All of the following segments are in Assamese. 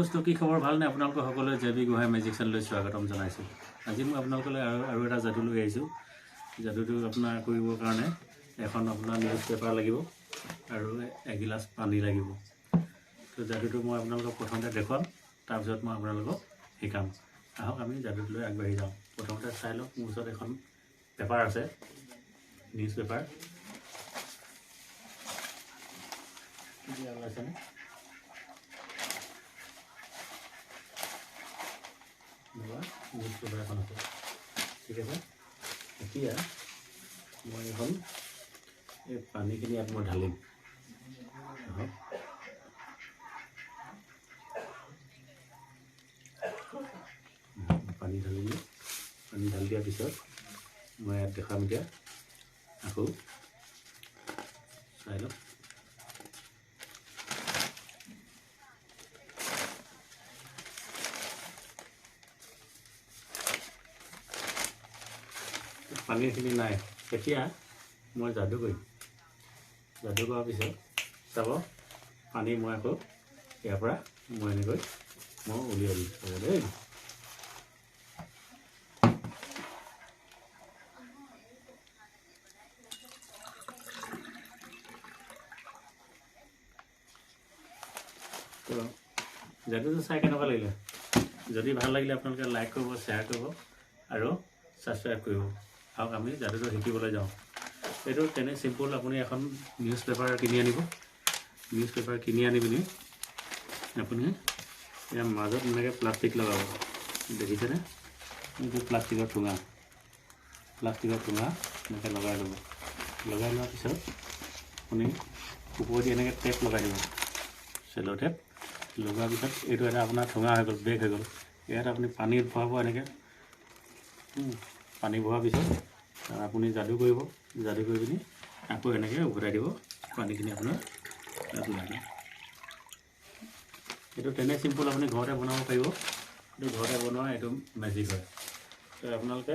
দোস্ত, কি খবৰ? ভালনে আপোনালোকৰ সকলোৱে? জে বি গোহাঁই মেজিক চেনেললৈ স্বাগতম জনাইছোঁ। আজি মই আপোনালোকলৈ আৰু এটা যাদু লৈ আহিছোঁ। যাদুটো আপোনাৰ কৰিবৰ কাৰণে এখন আপোনাৰ নিউজ পেপাৰ লাগিব আৰু এগিলাচ পানী লাগিব। তো যাদুটো মই আপোনালোকক প্ৰথমতে দেখুৱাম, তাৰপিছত মই আপোনালোকক শিকাম। আহক, আমি যাদুটোলৈ আগবাঢ়ি যাওঁ। প্ৰথমতে চাই লওক, মোৰ ওচৰত এখন পেপাৰ আছে, নিউজ পেপাৰ। ওলাইছেনে? নিউজ পেপাৰ এখন আছে। ঠিক আছে, এতিয়া মই এখন এই পানীখিনি ইয়াত মই ঢালিম। আহক, পানী ঢালিলোঁ। পানী ঢালি দিয়াৰ পিছত মই ইয়াত দেখাম। এতিয়া আকৌ চাই লওক। পানীখিনি নাই। এতিয়া মই যাদু কৰিম। যাদু কৰাৰ পিছত চাব, পানী মই আকৌ ইয়াৰ পৰা মই এনেকৈ মই উলিয়াই দিম। চাব দেই। তো যাদুটো চাই কেনেকুৱা লাগিলে? যদি ভাল লাগিলে আপোনালোকে লাইক কৰিব, শ্বেয়াৰ কৰিব আৰু ছাবস্ক্ৰাইব কৰিব। আহক, আমি যাদুটো শিকিবলৈ যাওঁ। এইটো তেনে চিম্পুল। আপুনি এখন নিউজ পেপাৰ কিনি আনিব। নিউজ পেপাৰ কিনি আনি পিনি আপুনি ইয়াৰ মাজত এনেকৈ প্লাষ্টিক লগাব। দেখিছেনে? এইটো প্লাষ্টিকৰ ঠোঙা। প্লাষ্টিকৰ ঠোঙা এনেকৈ লগাই ল'ব। লগাই লোৱাৰ পিছত আপুনি ওপৰেদি এনেকৈ টেপ লগাই দিব, চেল' টেপ। লগোৱাৰ পিছত এইটো এটা আপোনাৰ ঠোঙা হৈ গ'ল, বেগ হৈ গ'ল। ইয়াত আপুনি পানী ভৰাব এনেকৈ। পানী ভৰোৱাৰ পিছত আপুনি যাদু কৰিব। যাদু কৰি পিনি আকৌ এনেকৈ উভতাই দিব, পানীখিনি আপোনাৰ তাত ওলাই যাব। এইটো তেনে চিম্পুল, আপুনি ঘৰতে বনাব পাৰিব। এইটো ঘৰতে বনোৱা এইটো মেজিক হয়। তো আপোনালোকে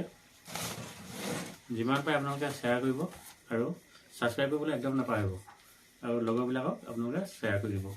যিমান পাৰে আপোনালোকে শ্বেয়াৰ কৰিব আৰু ছাবস্ক্ৰাইব কৰিবলৈ একদম নাপাহৰিব আৰু লগৰবিলাকক আপোনালোকে শ্বেয়াৰ কৰি দিব।